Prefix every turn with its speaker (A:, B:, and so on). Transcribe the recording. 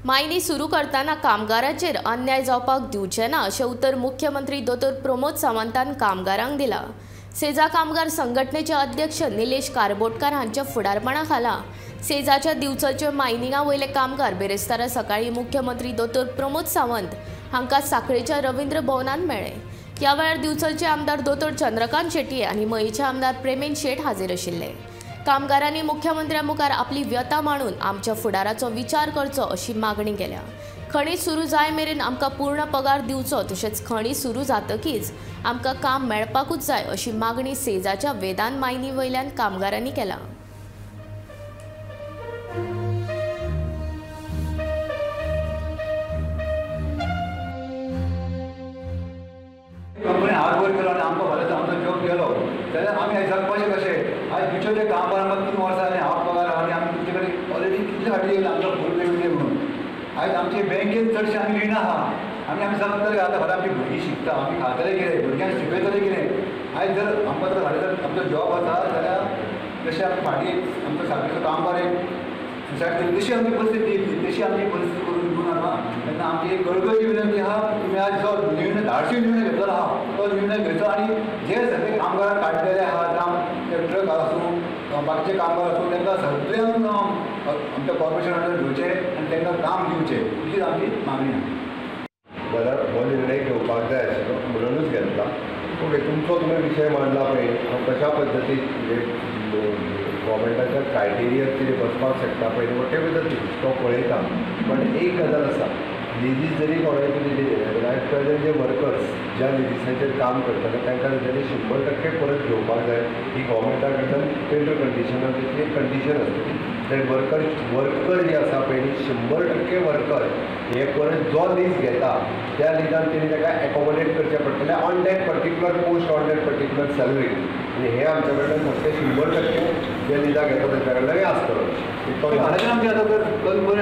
A: मायनी सुरू करतना कामगाराचेर अन्याय जावपाक दिवचे ना अशें उतर मुख्यमंत्री दोतोर प्रमोद सावंतान कामगारांक दिला। सेजा कामगार संघटनेचे अध्यक्ष निलेश कारबोटकार हांच्या फुडारपणा खाला सेजाच्या दिवचलचे मायनिंगा वयले कामगार बिरेस्तारा सकाळी मुख्यमंत्री दोतोर प्रमोद सावंत हांकां साखळेच्या रवींद्र भवनांत मेळ्ळे। ह्या वेळार दिवचलचे आमदार दोतोर चंद्रकांत शेट्ये आनी मयेचे आमदार प्रेमेन शेट हाजीर आशिल्ले। कामगारांनी मुख्यमंत्र्या मुखार आपली व्यथा मांडून आमच्या फुडाराचो विचार करचो अशी मागणी केल्या। खणी सुरू जाय मेरेन आमकां पूर्ण पगार दिवचो तशेंच खणी सुरू जातकीच आमकां काम मेळपाकूच जाय अशी मागणी सेजाच्या वेदांत मायनी वयल्यान कामगारांनी केला।
B: कंपनी हात वयर केलो आनी आमकां फाल्यां आमचो जॉब गेलो जाल्यार आमी जगपाचें कशें? आयज दिवचें कामगार आमकां 3 वर्सां जालीं हाफ पगार आहा आनी आमी तुमचे कडेन ऑलरेडी कितले फाटी येयले आमकां फूल पेमेंट म्हणून। आयज आमचे बँकेन चडशे आमी रिणां आहा आनी आमी जगतले आतां फाल्यां आमची भुरगीं शिकता, आमी खातले कितें, भुरग्यांक शिकयतले कितें? आयज जर आमकां जर फाल्यां जर आमचो जॉब आसा जाल्यार जशें आमी फाटीं आमचो सारकेचो कामगार एक सुसायड केली तशी आमची परिस्थिती येतली, तशी आमची परिस्थिती करून दिवं नाका। तेन्ना आमची एक कळकळीची विनंती आहा, तुमी आज जो निर्णय धाडशी निर्णय घेतलो आहा तो निर्णय घेवचो आनी जे सगळे कामगारांक काडलेले आहा, जावं ते ट्रक आसूं बाकीचे कामगार आसूं, तांकां सगळ्यांक आमच्या कॉर्पोरेशनान घेवचें आनी तांकां काम दिवचें, इतलीच आमची मागणी आहा।
C: जाल्यार हो निर्णय घेवपाक जाय आशिल्लो म्हणूनच घेतला। ओके, तुमचो तुमी विशय मांडला पळय हांव कशा पद्दतीन म्हणजे गव्हर्मेंटाच्या क्रायटेरियात कितें बसपाक शकता पळय what ever the things तो पळयता। बट एक गजाल आसा, लिजीस जरी कोणायची दिली जाल्यार एट प्रेजंट जे वर्कर्स ज्या लिजीसाचेर काम करताले तांकां तेंच्यांनी 100% परत घेवपाक जाय। ही गव्हर्मेंटा कडल्यान टेंडर कंडिशनार एक कंडिशन आसतली that worker जे आसा पळय न्ही 100% वर्कर हे परत जो लीज घेता त्या लिजान तेणी ताका एकोमोडेट करचें पडटलें on that particular post, on that particular salary. आनी हें आमच्या कडल्यान सामकें 100% जे लिजा घेता तेंच्या कडल्यान हें आसतलो।
B: आमचें आतां जर कंपनी